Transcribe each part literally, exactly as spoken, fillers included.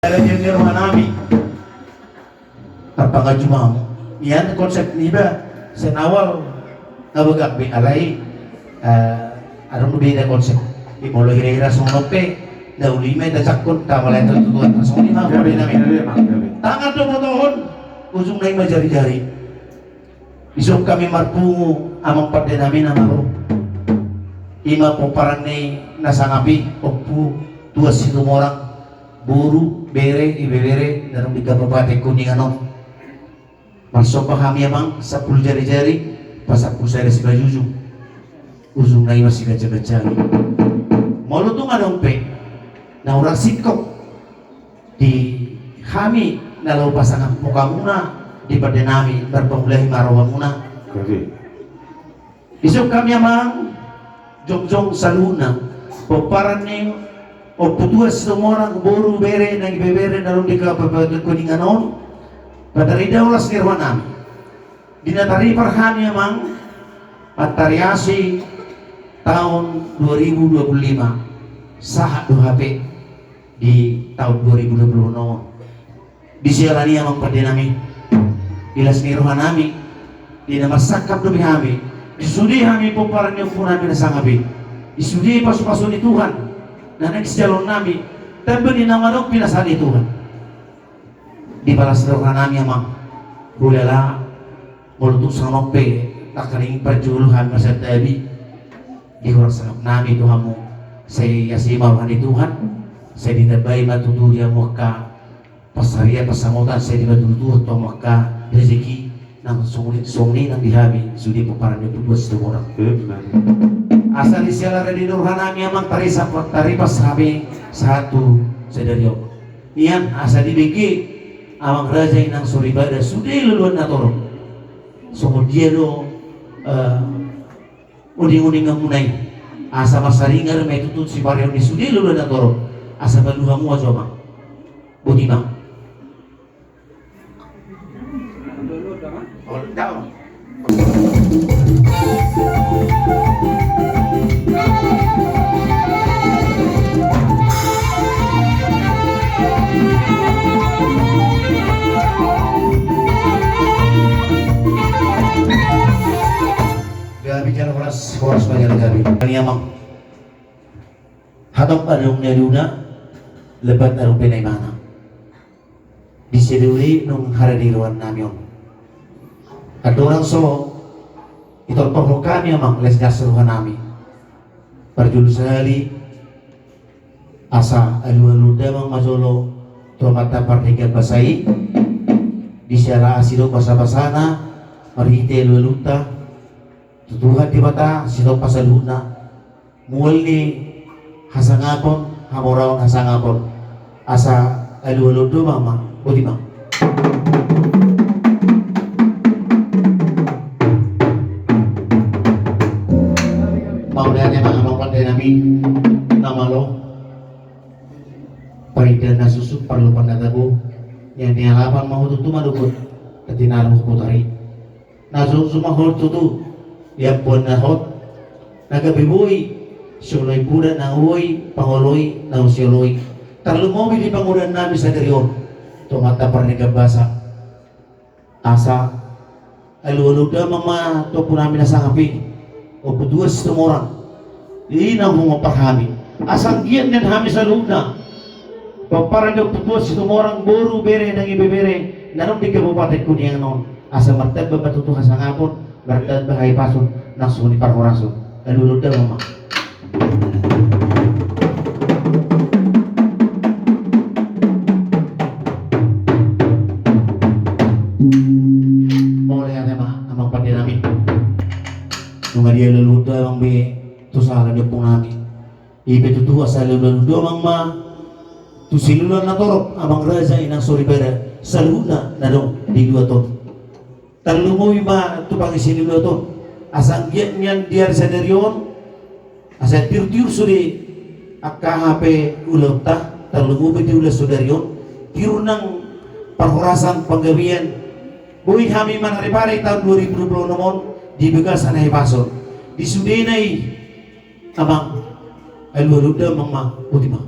Ala dia ni roha nami. Parpangajuman. Ian konsep niba, sian awal nga bagak be alai, eh, adong do beda konsep. Di molo hira-hira songon on pe, na uli ma ita jangkon, tama lai tu Tuhan, songon i ma. Tangan do botohon, ujungna i ma jari-jari. Isuk hami marpungu amang pande nami na malo. I ma pomparan ni na sangap i, Ompu Tuan Situmorang, boru, bere, ibebere na adong di Kabupaten Kuningan on. Marsomba hami amang, sampulu jari-jari, pasampulu sada simanjujung. Ujungna i ma siganjang-ganjangi. Molo tung adong pe na hurang singkop di hami na laho pasangap muna di pande nami, marpangulahi ma rohamuna. Isuk hami amang, jongjong saluhutna, pomparan ni Ompu Tuan Situmorang, boru, bere nang ibebere na adong di Kabupaten Kuningan on, patarida las ni roha nami. Di na taripar hami amang, matariasi taon dua ribu dua puluh lima, sahat do hape di taon dua ribu dua puluh onom. Di siala ni i amang pande nami, di las ni roha nami, di na marsangkap dope hami, di sude hami pomparan ni ompu nami na sangap i, di sude pasu-pasu ni Tuhan na naeng sijaloon nami, tamba di na adong pinasahat ni Tuhan. Di las ni roha nami amang, hulala molo tung songon on pe, takkading parjolo hami marsantabi, di hurang sangap nami tu hamu, sai asi ma roha ni Tuhan, sai ditambai ma tutu di hamu angka pansarian, pansamotan, sai ditambai tutu tu hamu angka rezeki nang songon i, songon i nang di hami sude pomparan ni Ompu Tuan Situmorang. Asa di siala rade ni roha nami amang, taripas, taripas hami sahat tu sadari on. Nian asa dibege amang raja inang soripada sude loloan na torop. Songon dia do, eh, uning-uningan muna i. Asa marsaringar ma i tutu sipareon ni sude loloan na torop. Asa palu hamu ajo amang. Boti ma. Gabe jala horas, horas ma jala gabe. Ni amang. Hatop adong na duna, lepat adong pe na imana. Di sadari on dung hara di roha nami on. Andorang so itortorhon hami amang, las ni roha nami. Parjolo sahali asa alualu damang ma jolo tu Amanta Pardenggan Basa i. Di siala asi dohot basabasana, marhite alualunta tu Tuhan Debata sitompa saluhutna. Mual ni hasangapon, hamoraon hasangapon. Asa alualu damang ma, boti ma. Mauliate ma amang pande nami na malo. Paida na susuk parlupan na tabo. Nian ni alapan ma ho tutu madokon. Tati na roh kotari. Na so, so ma hot tutu, iampuan na hot, na gabe boi, sioloi puda na boi, pangoloi na sioloi. Tarlumobi di pangudan nami sadari on tu Amanta Pardenggan Basa. Asa alualu damang ma tu ompu nami na sangap i, Ompu Tuan Situmorang. I na humompar hami. Asa anggiat nian hami saluhutna, pomparan ni Ompu Tuan Situmorang, boru, bere nang ibebere na adong di Kabupaten Kuningan on, asa martamba ma tutu hasangapon, martamba hahipason, nang songon i parhorason. Alualu damang ma. Mauliate ma amang pande nami. Nunga dialualu damang be tu sala ni ompu nami. I pe tutu asa alualu damang ma tu siloloan na torop, amang raja, inang soripada, saluhutna na adong di luat on. Tarlumobi ma tu pangisi ni luat on. Asa anggiat nian di ari sadari on, asa tiur-tiur sude angka hape ulaonta, tarlumobi di ulaon sadari on, tiur nang parhorasan, panggabean. Boi hami manaripari taon dua ribu dua puluh onom on di bagasan hahipason. Di sudena i, amang, alualu damang ma, boti ma.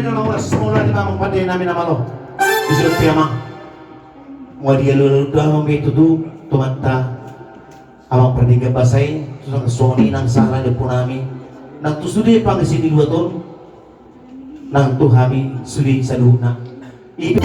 Nang ulas mauliate ma amang pande nami na malo. Di situ pe amang. Mual dialu-alu do amang be tutu, tu mata amang pande na basa i, tu sanga songon i nang sala di ompu nami. Nang tu sude pangisi di luat on. Nang tu hami sude saluhutna. I-